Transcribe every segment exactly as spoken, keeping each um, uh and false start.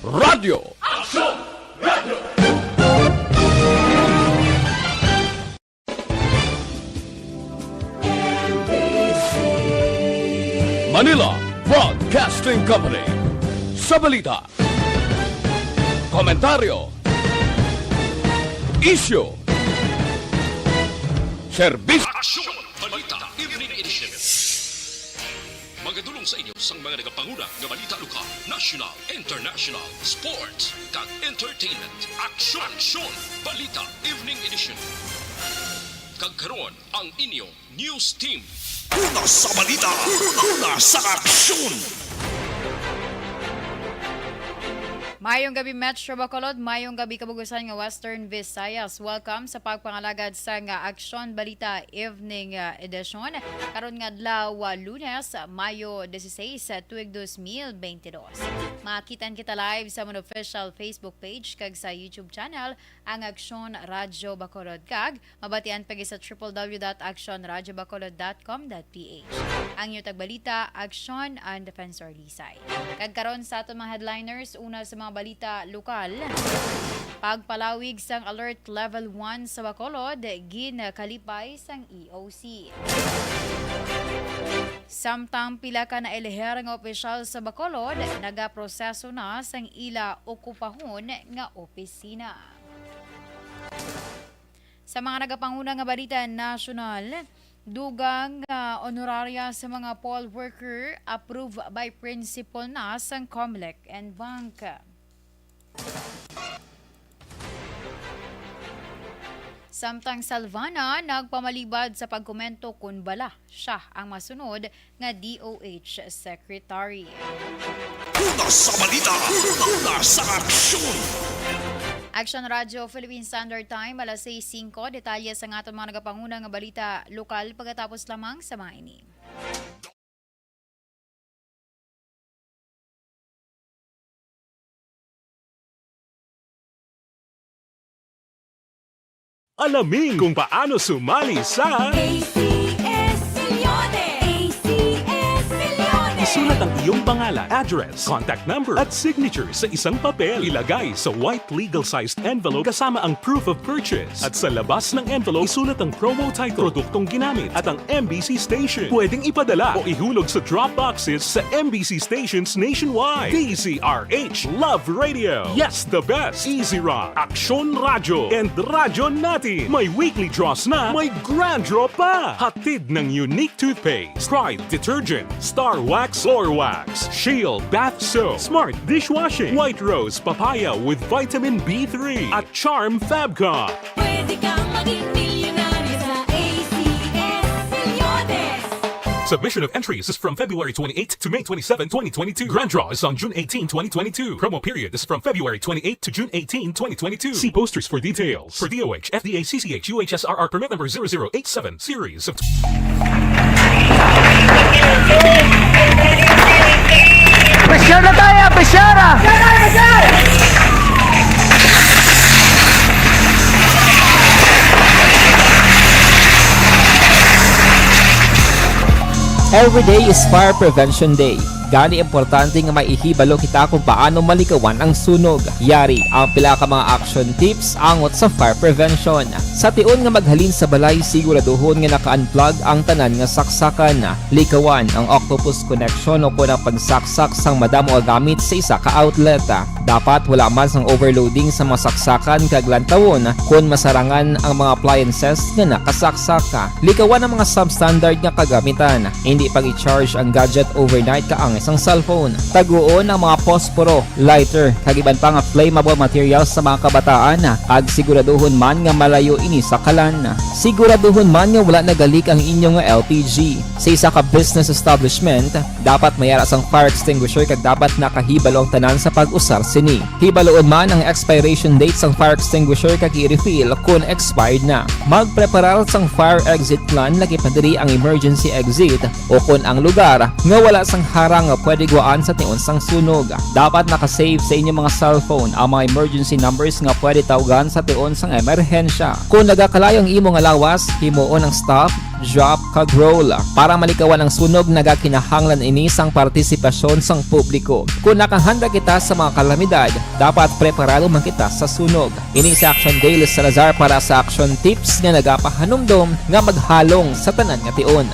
Radyo. Aksyon! Radyo! Manila Broadcasting Company. Sa balita, komentaryo, isyu, serbisyo. Aksyon! Balita Evening Edition. Magadulong sa inyo sang mga nagapanguna nga balita lokal, national, international, sports, kag entertainment. Aksyon! Aksyon! Balita Evening Edition. Kag karon, ang inyo news team. Una sa balita, una sa aksyon. Mayong gabi, Metro Bacolod. Mayong gabi, kabug-usan nga Western Visayas. Welcome sa pagpangalagad sang Aksyon Balita Evening, ah, Edition. Karon nga adlaw, ah, Lunes, Mayo dieciséis, ah, tuig dos mil beintidos. Makitan kita live sa amon official Facebook page kag sa YouTube channel, ang Aksyon Radyo Bacolod, kag mabatian pa gid sa triple W dot aksyon radyo bacolod dot com dot P H. Ang inyo tagbalita, Aksyon, ang Defensor Lisay. Kag karon sa aton mga headliners, una sa mga balita lokal, pagpalawig sang Alert Level one sa Bacolod, ginkalipay sang E O C. Samtang pila ka naeleher nga opisyal sa Bacolod nagaproseso na sang ila okupahon nga opisina. Sa mga nagapanguna nga balita nasyonal, dugang nga honoraria sa mga poll worker approved by principal na sang Comelec and Bank. Samtang Salvana nagpamalibad sa pagkomento kon bala siya ang masunod nga D O H secretary. Una sa balita, una sa aksyon. Action Radio Philippine Standard Time, alas sais singko. Detalye sa aton mga nagapanguna nga balita lokal pagkatapos lamang sa mga ini. Alamin kung paano sumali sa A C S Millones! A C S Millones! Isulat ang iyong pangalan, address, contact number, at signature sa isang papel. Ilagay sa white legal-sized envelope kasama ang proof of purchase. At sa labas ng envelope, isulat ang promo title, produktong ginamit, at ang M B C station. Pwedeng ipadala o ihulog sa drop boxes sa M B C stations nationwide. D Z R H Love Radio. Yes, the best. Easy Rock, Aksyon Radyo, and Radyo Natin. May weekly draws na, may grand draw pa. Hatid ng Unique Toothpaste, Pride Detergent, Star Wax, Floor Wax, Shield Bath Soap, Smart Dishwashing, White Rose Papaya with Vitamin B three, at Charm Fabcon. Pwede kang maging milyonaryo sa A C S Millones. Submission of entries is from February twenty-eighth to May twenty-seven, twenty twenty-two. Grand draw is on June eighteen, twenty twenty-two. Promo period is from February twenty-eighth to June eighteen, twenty twenty-two. See posters for details. For D O H, F D A, C C H, U H S R R permit number zero zero eight seven, series of Pressure na tayo! Pressure na! Every day is Fire Prevention Day. Gani, importante nga may ihibalo kita kung paano malikawan ang sunog. Yari ang pila ka mga action tips angot sa fire prevention. Sa tion nga maghalin sa balay, siguraduhon nga naka-unplug ang tanan nga saksakan. Likawan ang octopus connection o kon ang pagsaksak sang madamo nga gamit sa isa ka outlet. Dapat wala man sang overloading sa mga saksakan kag lantawon kon masarangan ang mga appliances nga nakasaksak. Likawan ang mga substandard nga kagamitan. Hindi pag-i-charge ang gadget overnight kaangay sang cellphone. Taguon ang mga posporo, lighter, kag iban pa nga flammable materials sa mga kabataan, kag siguraduhon man nga malayo ini sa kalan. Siguraduhon man nga wala nagalik ang inyo nga L P G. Sa isa ka business establishment, dapat may ara sang fire extinguisher kag dapat nakahibalo ang tanan sa pag-usar sini. Hibaloon man ang expiration date sang fire extinguisher kag i-refill kon expired na. Magpreparar sang fire exit plan, lagi pa diri ang emergency exit, o kon ang lugar nga wala sang harang nga pwede guwaan sa tion sang sunog. Dapat naka-save sa inyo mga cellphone ang mga emergency numbers nga pwede tawgan sa tion sang emerhensya. Kon nagakalayo ang imo nga lawas, himuon ang stop, drop, kag roll. Para malikawan ang sunog, nagakinahanglan ini sang partisipasyon sang publiko. Kung nakahanda kita sa mga kalamidad, dapat preparado man kita sa sunog. Ini si Action Dale Salazar para sa Action Tips nga nagapahanumdom nga maghalong sa tanan nga tion.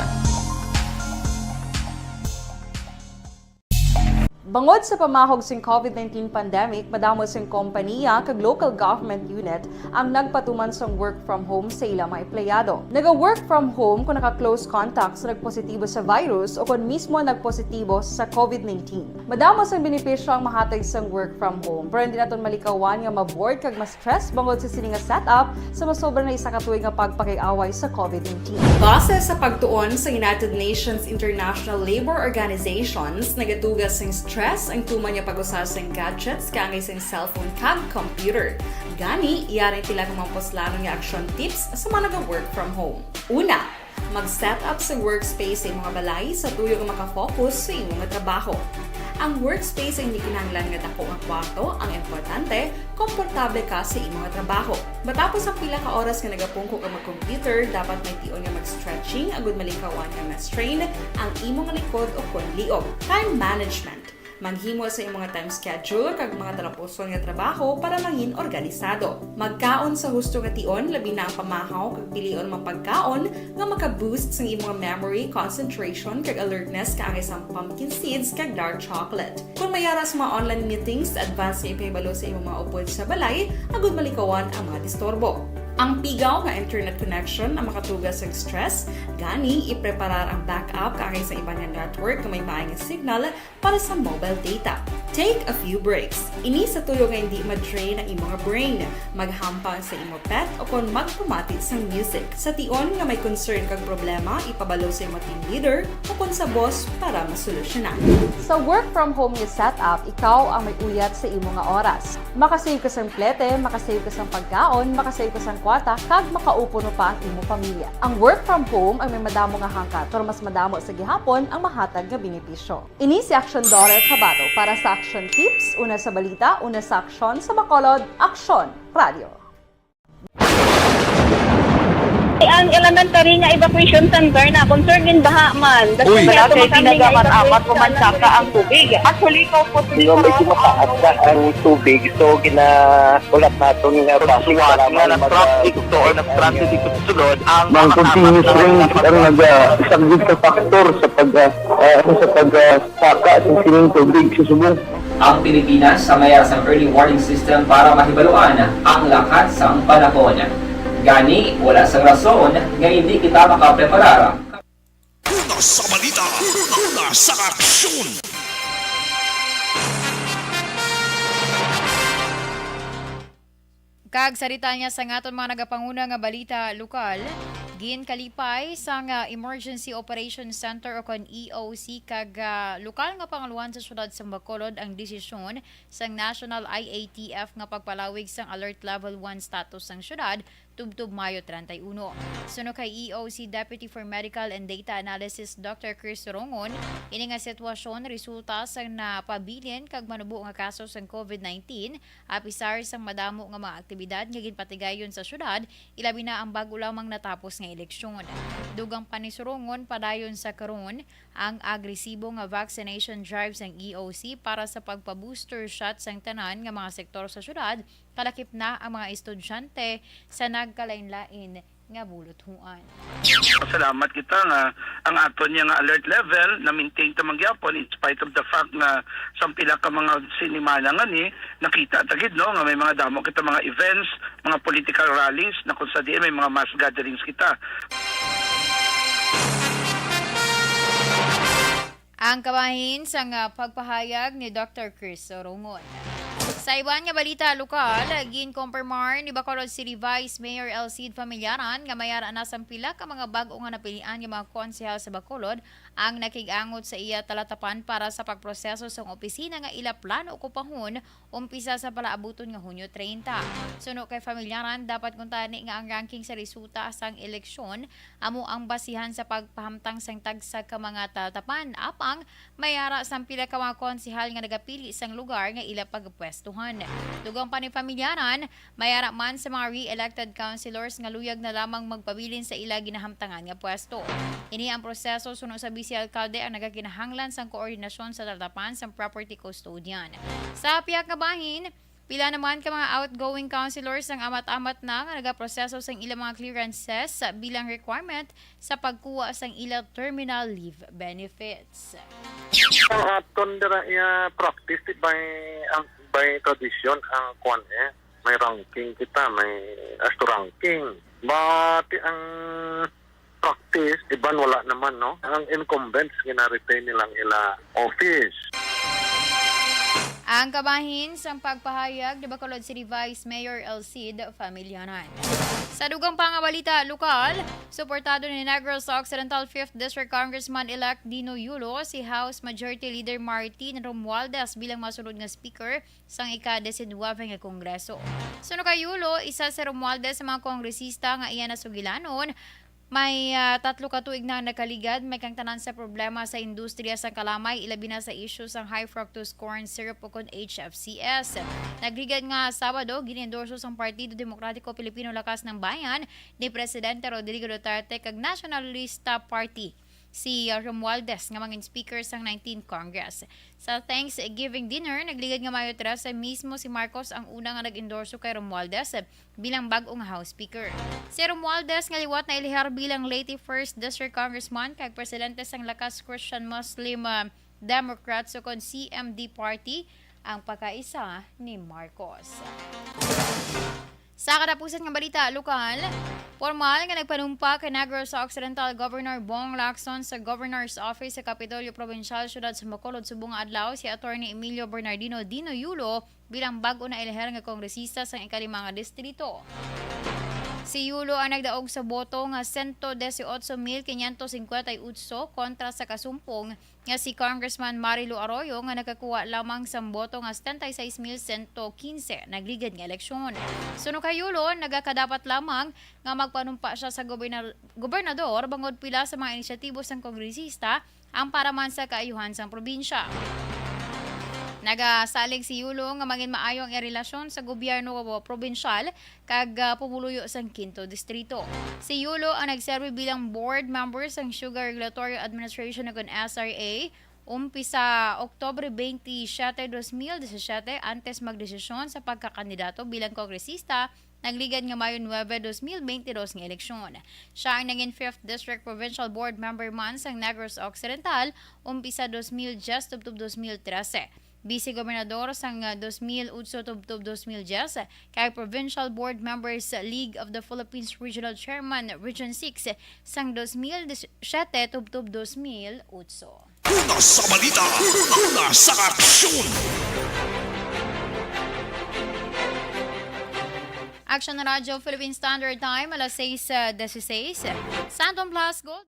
Bangod sa pamahog sing covid nineteen pandemic, madamo sing kompaniya kag local government unit ang nagpatuman sang work from home sa ila mga empleyado. Naga-work from home kung naka-close contact sa nagpositibo sa virus o kon mismo nagpositibo sa covid nineteen. Madamo sang benepisyo ang mahatag sang work from home, pero hindi naton malikawan nga ma-bored kag ma-stress bangod sa sini nga setup sa masobra na isa ka tuig nga pagpakig-away sa covid nineteen. Base sa pagtuon sa United Nations International Labour Organizations, nagatuga sing stress ang tuman nga pag-usa sing gadgets kaangay sing cellphone kag computer. Gani, yari ang pila ka mga puslanon nga action tips sa mga naga-work from home. Una, mag-set up sa workspace sa imong balay sa tuyo nga makafocus sa imong trabaho. Ang workspace ay hindi kinahanglan nga dako nga kwarto, ang importante, komportable ka sa imong trabaho. Matapos ang pila ka oras nga nagapungko ka mag-computer, dapat may tion nga mag-stretching agud malikawan nga ma-strain ang imong likod o kon liog. Time management. Maghimo sa imong time schedule kag mga talapuson nga trabaho para mangin organisado. Magkaon sa husto nga tion, labi na ang pamahaw kag pilion man pagkaon nga maka-boost sang imong memory, concentration, kag alertness kaangay sang pumpkin seeds kag dark chocolate. Kung may ara sa mga online meetings, advance nga ipahibalo sa imong mga upod sa balay agud malikawan ang mga disturbo. Ang pigaw nga internet connection ang makatuga sa stress, gani ipreparar ang backup kaangay sa iban nga network nga may maay nga signal para sa mobile data. Take a few breaks. Ini sa tuyo nga hindi ma-drain ang imong brain. Maghampang sa imo pet o kon magpamati sang music. Sa tion nga may concern kag problema, ipabalo sa imo team leader o kon sa boss para masolusyonan. Sa work from home nga setup, ikaw ang may uyat sa imo nga oras. Makasave ka sang plete, makasave ka sang pagkaon, makasave ka sang kwarta, kag makaupo pa ang imo pamilya. Ang work from home ang may madamo nga hangkat, pero mas madamo sa gihapon ang mahatag nga benepisyo. Ini si Action Daughter Kabato para sa Action Tips, una sa balita, una sa aksyon, sa Bacolod, Aksyon Radio. Ang elementary nga evacuation center na concern gid baha man. Uy. Wala kay ginagamat-amat ko man saka ang tubig. Actually, ikaw po, di ba, medyo mataas na ang tubig. So, ginahulat naton nga base nga mag- nag-traffic to or nag-transit dito sa sulod ang mga continuous rain ang nag-, ah, isang big factor sa pag, ah, ah, sa pag, ah, saka sa sining tubig sa subong. Ang Pilipinas sa may sang early warning system para mahibaluan ang lakat sang panahon. Gani, wala sang rason nga hindi kita makapreparar. Una sa balita, una sa aksyon. Kag sa detalye sang aton mga nagapanguna nga balita lokal, ginkalipay sang, ah, Emergency Operation Center o kon E O C kag, ah, lokal nga pangaluhan sa siyudad sa Bacolod ang desisyon sang National I A T F nga pagpalawig sang Alert Level one status sang siyudad tubtob Mayo treinta y uno. Suno kay E O C Deputy for Medical and Data Analysis Doctor Chris Rongon, ini nga sitwasyon resulta sang napabilin kag manubo nga kaso sang covid nineteen, apisar sang madamo nga mga aktibidad nga ginpatigayon sa siyudad, ilabi na ang bag-o lamang natapos nga eleksyon. Dugang pa ni Rongon, padayon sa karon ang agresibo nga vaccination drive sang E O C para sa pagpa-booster shot sang tanan nga mga sektor sa siyudad, kalakip na ang mga estudyante sa nagkalainlain nga buluthuan. Salamat kita nga ang aton niya nga alert level na-maintain ta man gyapon in spite of the fact nga sa pila ka mga sinimana nga ni nakita ta gid, no, nga may mga damo kita mga events, mga political rallies na kung sa diin may mga mass gatherings kita. Ang kabahin sang, ah, pagpahayag ni Doctor Chris Rongon. Sa iban nga balita lokal, ginkumpirmar ni Bacolod City Vice Mayor El Cid Familiaran nga may ara na sang pila ka mga bag-o nga napilian nga mga konsehal sa Bacolod ang nakig-angot sa iya talatapan para sa pagproseso sang opisina nga ila plano okupahon umpisa sa palaabuton nga Hunyo treinta. Suno kay Familiaran, dapat kuntani nga ang ranking sa resulta sang eleksyon amo ang basihan sa pagpahamtang sang tagsa ka mga talatapan. Apang may ara sang pila ka mga konsehal nga nagapili sang lugar nga ila pagapwesto. Tuhan. Dugang pa ni Familianan, may ara man sa mga re-elected councilors nga luyag na lamang magpabilin sa ila ginahamtangan nga pwesto. Ini ang proseso suno sa vice alkalde ang nagakinahanglan sang koordinasyon sa tatapan sang property custodian. Sa pihak nga bahin, pila naman ka mga outgoing councilors ang amat-amat na nga nagaproseso sang ilang mga clearances bilang requirement sa pagkuha sang ila terminal leave benefits. Ang aton dira iya practice, di, by, ang, by tradition ang kwan, eh. May ranking kita, may AASTO ranking. But ang practice, iban wala naman, no? Ang incumbents, gina-retain nilang ila office. Ang kabahin sang pagpahayag ni Bacolod City Vice Mayor El Cid Familianan. Sa dugang pa nga balita lokal, suportado ni Negros Occidental Fifth District Congressman-elect Dino Yulo si House Majority Leader Martin Romualdez bilang masunod nga speaker sang ika-disinwebe nga Kongreso. Suno kay Yulo, isa si Romualdez sa mga kongresista nga iya nasugilanon, may, ah, tatlo ka tuig na nakaligad, may kang tanan sa problema sa industriya sang kalamay, ilabi na sa isyu sang high fructose corn syrup ukon H F C S. Nagligad nga Sabado, gin-endorso sang Partido Demokratiko Pilipino Lakas ng Bayan ni Presidente Rodrigo Duterte kag Nationalista Party si, ah, Romualdez nga mangin speaker sang nineteenth Congress. Sa Thanksgiving dinner, nagligad nga Mayo trese, mismo si Marcos ang una nga nag-endorso kay Romualdez bilang bag-o nga House Speaker. Si Romualdez nga liwat na-elihir bilang Leyte First District Congressman kag presidente sang Lakas Christian Muslim, ah, Democrats ukon C M D Party ang pagkaisa ni Marcos. Sa katapusan nga balita lokal, formal nga nagpanumpa kay Negros Occidental Governor Bong Lacson sa Governor's Office sa Kapitolyo Probinsyal, Siyudad sa Bacolod, subong nga adlaw si Attorney Emilio Bernardino Dino Yulo bilang bag-o na-elihir nga kongresista sang ikalima nga distrito. Si Yulo ang nagdaog sa boto nga sento dieciocho mil quinientos cincuenta y ocho kontra sa kasumpong nga si Congressman Marilo Arroyo nga nakakuha lamang sang boto nga setenta y seis mil sento quince nagligad nga eleksyon. Suno kay Yulo, nagakadapat lamang nga magpanumpa sia sa gobernar-, gobernador bangod pila sa mga inisyatibo sang kongresista ang para man sa kaayuhan sang probinsya. Nagasalig si Yulo nga mangin maayo ang iya relasyon sa gobyerno probinsyal kag, ah, pumuluyo sang Quinto Distrito. Si Yulo ang nagserbi bilang board member sang Sugar Regulatory Administration ukon S R A, umpisa Oktubre twenty-seven, dos mil disisyete, antes magdesisyon sa pagkakandidato bilang kongresista, nagligad nga Mayo nuebe, dos mil bente dos nga eleksyon. Siya ang nangin Fifth District Provincial Board member man sang Negros Occidental, umpisa dos mil diyes tubtob dos mil trese. Vice Gobernador sang, ah, dos mil otso tubtob dos mil diyes, kag Provincial Board Members League of the Philippines Regional Chairman, Region six, sang dos mil siyete tubtob dos mil otso. Una sa balita, una sa aksyon. Action Radyo Philippine Standard Time, alas sais, ah, dieciséis. Santon Plus Gold.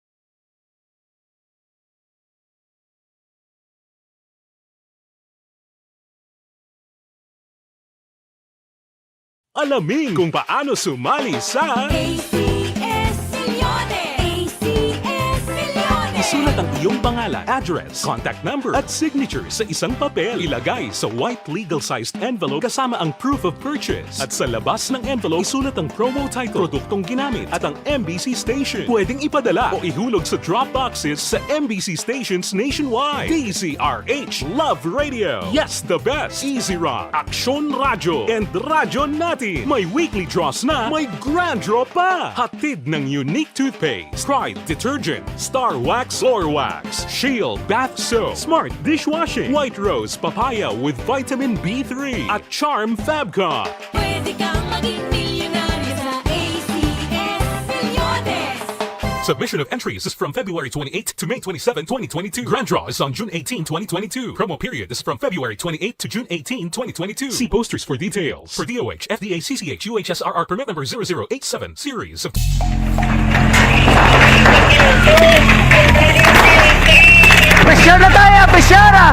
Alamin kung paano sumali sa A C S Millones! A C S Millones! Isulat ang iyong pangalan, address, contact number, at signature sa isang papel. Ilagay sa white legal-sized envelope kasama ang proof of purchase. At sa labas ng envelope, isulat ang promo title, produktong ginamit, at ang M B C station. Pwedeng ipadala o ihulog sa drop boxes sa M B C stations nationwide. D Z R H Love Radio. Yes, the best. Easy Rock, Aksyon Radyo, and Radyo Natin. May weekly draws na, may grand draw pa. Hatid ng Unique Toothpaste, Pride Detergent, Star Wax, Floor Wax, Shield Bath Soap, Smart Dishwashing, White Rose Papaya with Vitamin B three, at Charm Fabcon. Pwede kang maging milyonaryo sa A C S Millones. Submission of entries is from February twenty-eighth to May twenty-seven, twenty twenty-two. Grand draw is on June eighteen, twenty twenty-two. Promo period is from February twenty-eighth to June eighteen, twenty twenty-two. See posters for details. For D O H, F D A, C C H, U H S R R permit number zero zero eight seven, series of Pressure na tayo! Pressure na!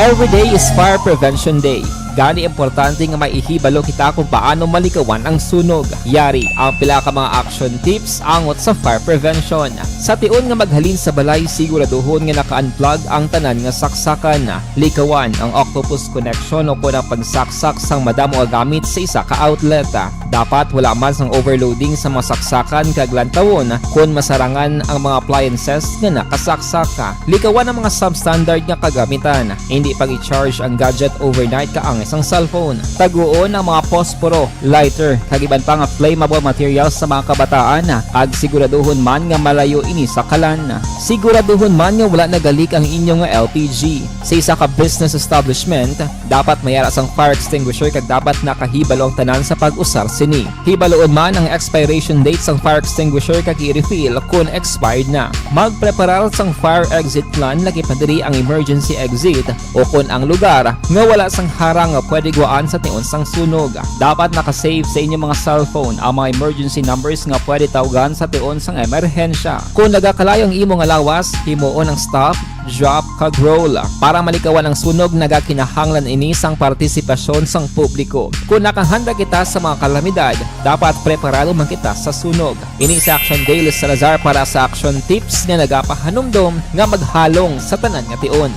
Every day is Fire Prevention Day. Gani, importante nga may ihibalo kita kung paano malikawan ang sunog. Yari ang pila ka mga action tips angot sa fire prevention. Sa tion nga maghalin sa balay, siguraduhon nga naka-unplug ang tanan nga saksakan. Likawan ang octopus connection o kon ang pagsaksak sang madamo nga gamit sa isa ka outlet. Dapat wala man sang overloading sa mga saksakan kag lantawon kon masarangan ang mga appliances nga nakasaksak. Likawan ang mga substandard nga kagamitan. Hindi pag-i-charge ang gadget overnight kaangay sang cellphone. Taguon ang mga posporo, lighter, kag iban pa nga flammable materials sa mga kabataan, kag siguraduhon man nga malayo ini sa kalan. Siguraduhon man nga wala nagalik ang inyo nga L P G. Sa isa ka business establishment, dapat may ara sang fire extinguisher kag dapat nakahibalo ang tanan sa pag-usar sini. Hibaluon man ang expiration date sang fire extinguisher kag i-refill kon expired na. Magpreparar sang fire exit plan, lagi pa diri ang emergency exit o kon ang lugar nga wala sang harang nga pwede guwaan sa tion sang sunog. Dapat naka-save sa inyong mga cellphone ang mga emergency numbers nga pwede tawgan sa tion sang emerhensya. Kon nagakalayo ang imo nga lawas, himuon ang stop, drop, kag roll. Para malikawan ang sunog, nagakinahanglan ini sang partisipasyon sang publiko. Kon nakahanda kita sa mga kalamidad, dapat preparado man kita sa sunog. Ini si Action Dale Salazar para sa Action Tips nga nagapahanumdom nga maghalong sa tanan nga tion.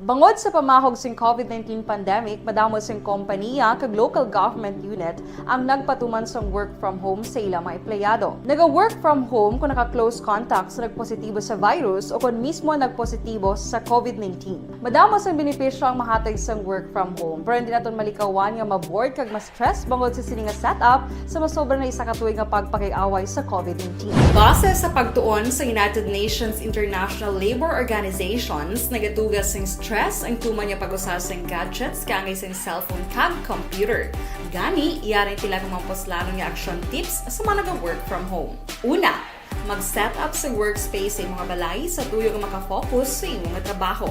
Bangod sa pamahog sing covid nineteen pandemic, madamo sing kompaniya kag local government unit ang nagpatuman sang work from home sa ila mga empleyado. Naga-work from home kung naka-close contact sa nagpositibo sa virus o kon mismo nagpositibo sa covid nineteen. Madamo sang benepisyo ang mahatag sang work from home, pero hindi naton malikawan nga ma-bored kag ma-stress bangod sa sini nga setup sa masobra na isa ka tuig nga pagpakig-away sa covid nineteen. Base sa pagtuon sa United Nations International Labour Organizations, nagatuga sing stress ang tuman nga pag-usa sing gadgets kaangay sing cellphone kag computer. Gani, yari ang pila ka mga puslanon nga action tips sa mga naga-work from home. Una, mag-set up sa workspace sa imo nga balay sa tuyo nga makafocus sa imo nga trabaho.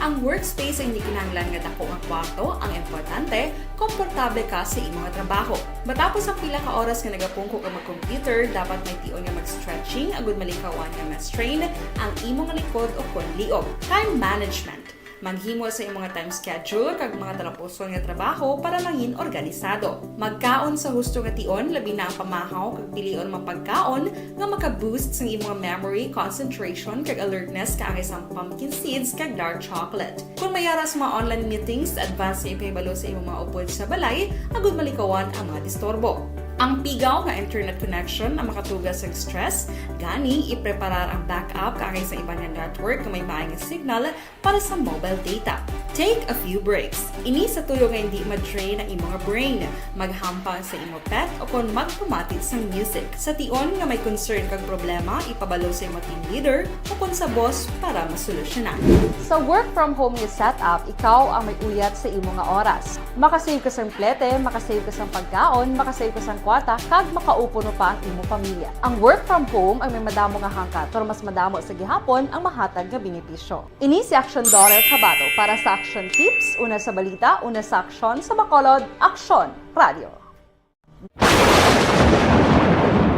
Ang workspace ay hindi kinahanglan nga dako nga kwarto, ang importante, komportable ka sa imo nga trabaho. Matapos ang pila ka oras nga nagapungko ka mag-computer, dapat may tion nga mag-stretching agud malikawan nga ma-strain ang imo nga likod o kon liog. Time management. Maghimo sa imo nga time schedule kag mga talapuson nga trabaho para mangin organisado. Magkaon sa husto nga tion, labi na ang pamahaw, kag pilion ang mga pagkaon nga maka-boost sang imo nga memory, concentration, kag alertness kaangay sang pumpkin seeds kag dark chocolate. Kung may ara sa mga online meetings, advance nga ipahibalo sa imo mga upod sa balay agud malikawan ang mga disturbo. Ang pigaw nga internet connection ang makatuga sang stress, gani ipreparar ang backup kaangay sa iban nga network nga may maay nga signal para sa mobile data. Take a few breaks. Ini sa tuyo nga hindi ma-drain ang imo nga brain. Maghampang sa imo pet o kon magpamati sang music. Sa tion nga may concern kag problema, ipabalo sa imo team leader o kon sa boss para masolusyonan. Sa work from home nga setup, ikaw ang may uyat sa imo nga oras. Makasave ka sang plete, makasave ka sang pagkaon, makasave ka sang kwarta, kag makaupo no pa ang imo pamilya. Ang work from home ang may madamo nga hangkat, pero mas madamo sa gihapon ang mahatag nga benepisyo. Ini si Action Daughter Kabato para sa Action Tips, una sa balita, una sa aksyon, sa Bacolod, Aksyon Radio.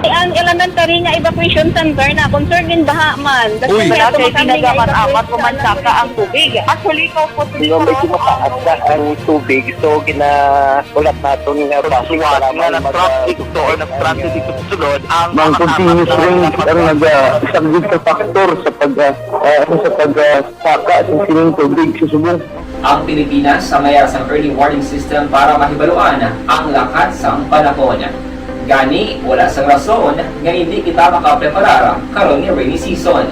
Ang elementary nga evacuation center na concern din baha man. Uy. Wala kay pinagamat-amat, kumansaka ang tubig. Actually, ko po, medyo mataas na ang tubig, so ginahulat naton nga basi nga mag-, nag-traffic to or nag-traffic dito sa sulod ang mga continuous rains ang nag-, ah, isang big factor sa pag, ah, ah, sa pag, ah, saka sa sining tubig sa subong. Ang Pilipinas ang may sang early warning system para mahibaluan ang lakat sang panahon. Gani, wala sang rason nga hindi kita makapreparar karon nga rainy season.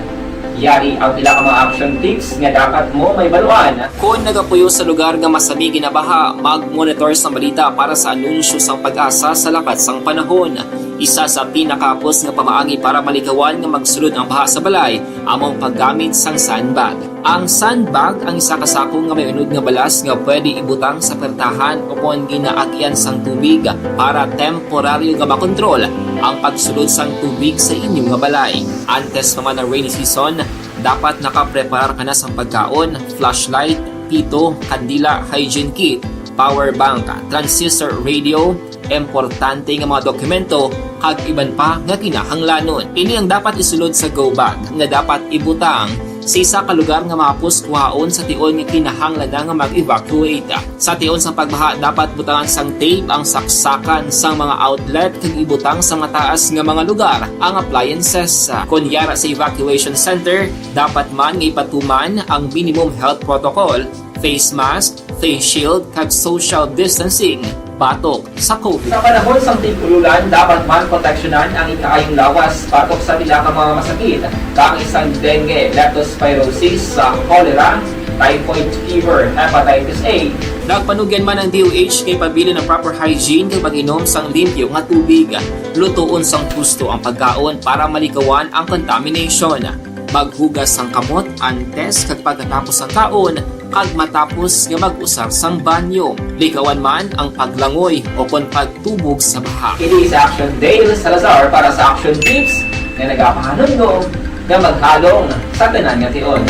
Yari ang pila ka mga action tips nga dapat mo mahibaluan. Kon nagapuyo sa lugar nga masami ginabaha, mag-monitor sa balita para sa anunsyo sang PAGASA sa lakat sang panahon. Isa sa pinakahapos nga pamaagi para malikawan nga magsulod ang baha sa balay amo ang paggamit sang sandbag. Ang sandbag ang isa ka sako nga may unod nga balas nga pwede ibutang sa pertahan o kon ginaagian sang tubig para temporaryo nga makontrol ang pagsulod sang tubig sa inyo nga balay. Antes pa man ang rainy season, dapat nakapreparar ka na sang pagkaon, flashlight, pito, kandila, hygiene kit, power bank, transistor radio, importante nga mga dokumento, kag iban pa nga kinahanglanon. Ini ang dapat isulod sa go bag nga dapat ibutang sa isa ka lugar nga mahapos kuhaon sa tion nga kinahanglan na nga mag-evacuate. Sa tion sang pagbaha, dapat butangan sang tape ang saksakan sang mga outlet kag ibutang sa mataas nga mga lugar ang appliances. Kon yara sa evacuation center, dapat man nga ipatuman ang minimum health protocol, face mask, face shield, kag social distancing batok sa COVID. Sa panahon sang tig-ululan, dapat man proteksyonan ang ikaayong lawas batok sa pila ka mga masakit, kaangay sang dengue, leptospirosis, sa cholera, typhoid fever, hepatitis A. Nagpanugyan man ang D O H nga ipabilin ang proper hygiene kag pag-inom sang limpyo nga tubig. Lutoon sang husto ang pagkaon para malikawan ang contamination. Maghugas sang kamot antes kag pagkatapos sang kaon, kag matapos nga mag-usar sang banyo. Likawan man ang paglangoy o kon pagtubog sa baha. Ini si Action Dale Salazar para sa Action Tips nga nagapahanumdom nga maghalong sa tanan nga tion.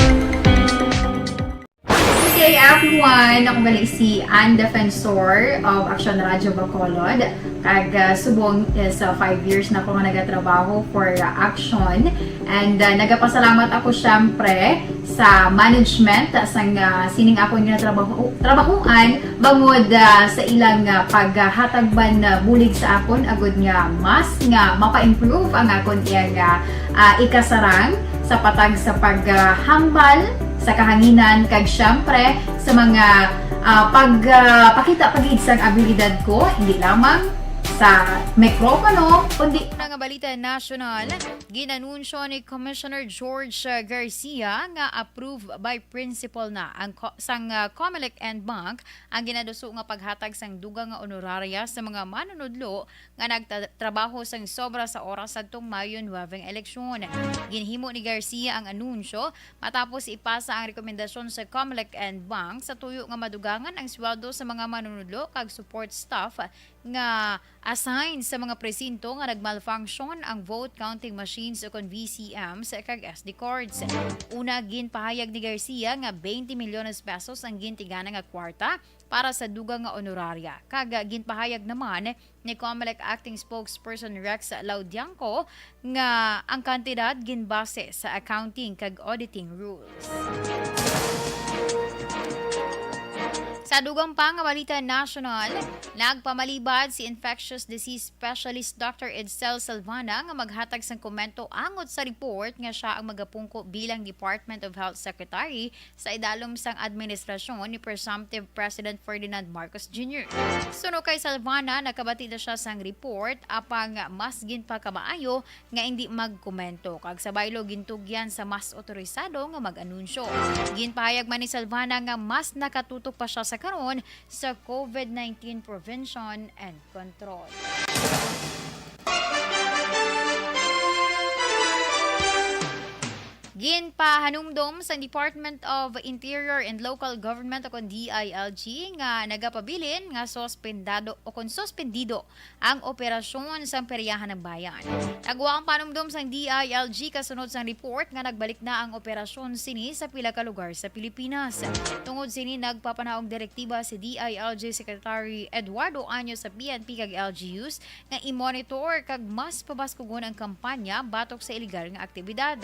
Good day, everyone! Ako gali si Ann Defensor of Action Radio Bacolod. Kag, ah, subong is, ah, five years na ko nga nagatrabaho for, ah, Action. And, ah, nagapasalamat ako, syempre, sa management, ah, sang, ah, sining akon nga trabaho, trabahuan, bangod, ah, sa ilang, ah, paghatag man, ah, bulig sa akon, agud nga mas nga mapa-improve ang akon iyang, ah, ah, ikasarang sa patag sa paghambal sa kahanginan, kag, syempre, sa mga, ah, pag, ah, pakita pa gid sang abilidad ko, hindi lamang sa mikropono, kundi na nga balita nasyonal, ginanunsyo ni Commissioner George, ah, Garcia nga approved by principal na ang co-, sang, ah, Comelec and Bank ang ginaduso nga paghatag sang dugang nga honoraria sa mga manunudlo nga nagtrabaho sang sobra sa oras sadtong Mayo nuebe nga eleksyon. Ginhimo ni Garcia ang anunsyo matapos ipasa ang rekomendasyon sa Comelec and Bank sa tuyo nga madugangan ang sweldo sa mga manunudlo kag support staff nga assign sa mga presinto nga nag-malfunction ang vote counting machines o kon V C Ms kag S D cards. Una, ginpahayag ni Garcia nga twenty milyones pesos ang gintigana nga kwarta para sa dugang nga honoraria, kag ginpahayag naman ni Comelec Acting Spokesperson Rex Laudianco nga ang kantidad ginbase sa accounting kag auditing rules. Sa dugang pa nga balita nasyonal, nagpamalibad si infectious disease specialist Doctor Edsel Salvana nga maghatag sang komento angot sa report nga siya ang magapungko bilang Department of Health Secretary sa idalom sang administrasyon ni presumptive President Ferdinand Marcos Junior. Suno kay Salvana, nakabati na siya sang report, apang mas ginpakamaayo nga indi magkomento, kag sa baylo gintugyan sa mas otorisado nga mag-anunsyo. Ginpahayag man ni Salvana nga mas nakatutok pa siya sa karon sa COVID nineteen prevention and control. Ginpahanumdom sa Department of Interior and Local Government o kon D I L G nga nagapabilin nga suspendado o kon suspendido ang operasyon sang Peryahan ng Bayan. Nagwa ang panumdom sang D I L G kasunod sang report nga nagbalik na ang operasyon sini sa pila ka lugar sa Pilipinas. Tungod sini, nagpapanaog direktiba si D I L G Secretary Eduardo Año sa P N P kag L G Us nga i-monitor kag mas pabaskugon ang kampanya batok sa iligal nga aktibidad.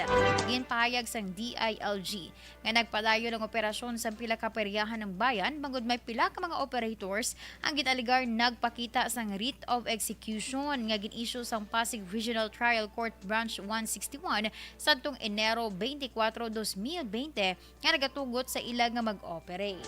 Ginpahayag sang D I L G nga nagpadayon ang operasyon sa pila ka peryahan ng bayan, bangod may pila ka mga operators ang gin-alegar nagpakita sang writ of execution nga gin-issue sang Pasig Regional Trial Court Branch one sixty-one sadtong Enero twenty-four, dos mil bente, nga nagatugot sa ila nga mag-operate.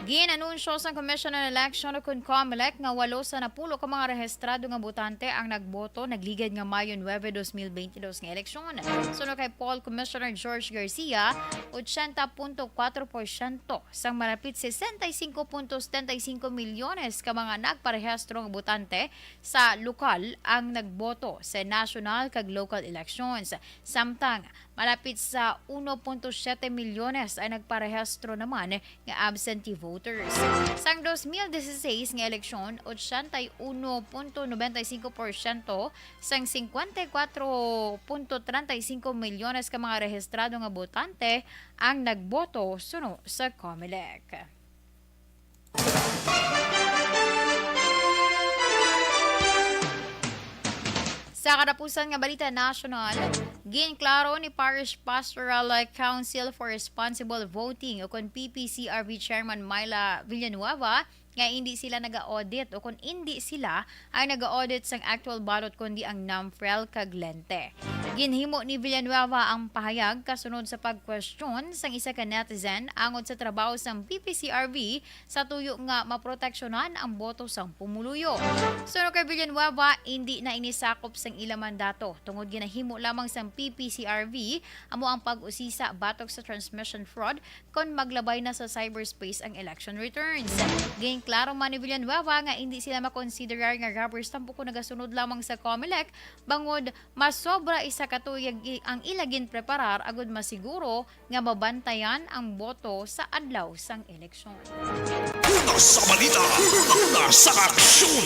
Gin-anunsyo sang Commission on Election o kon Comelec nga walo sa napulo ka mga rehistrado nga botante ang nagboto nagligad nga Mayo nuebe, dos mil bente dos nga eleksyon. Suno kay Poll Commissioner George Garcia, ochenta punto kuwatro porsyento sang malapit sesenta y cinco punto setenta y cinco milyones ka mga nagparehistro nga botante sa lokal ang nagboto sa national kag local elections. Samtang malapit sa uno punto siyete milyones ang nagparehistro naman nga absentee voters. Sang dos mil dieciséis nga eleksyon, ochenta y uno punto nobenta y cinco porsyento sang cincuenta y cuatro punto treinta y cinco milyones ka mga rehistrado nga botante ang nagboto suno sa Comelec. Sa katapusan nga balita nasyonal, ginklaro ni Parish Pastoral Council for Responsible Voting o kon P P C R V Chairman Myla Villanueva nga hindi sila naga-audit o kon hindi sila ay naga-audit sang actual ballot kundi ang NAMFREL kag Lente. Ginhimo ni Villanueva ang pahayag kasunod sa pagkwestiyon sang isa ka netizen angod sa trabaho sang P P C R V sa tuyo nga maproteksyonan ang boto sang pumuluyo. Suno kay Villanueva, indi na ini sakop sang ila mandato tungod ginahimo lamang sang P P C R V amo ang pag-usisa batok sa transmission fraud kon maglabay na sa cyberspace ang election returns. Ginklaro man ni Villanueva nga indi sila makonsiderar nga rubber stamp o kon nagasunod lamang sa Comelec bangod masobra isa ka tuig ang ila ginpreparar agud masiguro nga mabantayan ang boto sa adlaw sang eleksyon. Una sa balita, una sa aksyon.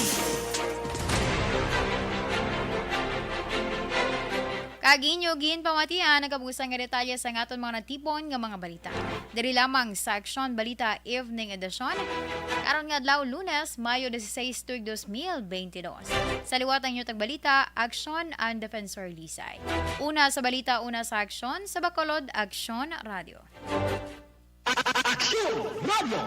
Kag inyo ginpamatian ang kabuusan nga detalye sa aton mga natipon nga mga balita. Diri lamang sa Aksyon Balita Evening Edition, karon nga adlaw, Lunes, Mayo dieciséis, tuig dos mil veintidós. Sa liwat ang inyo tagbalita, Aksyon and Defensor Lisay. Una sa balita, una sa aksyon, sa Bacolod, Aksyon Radio. Aksyon Radio.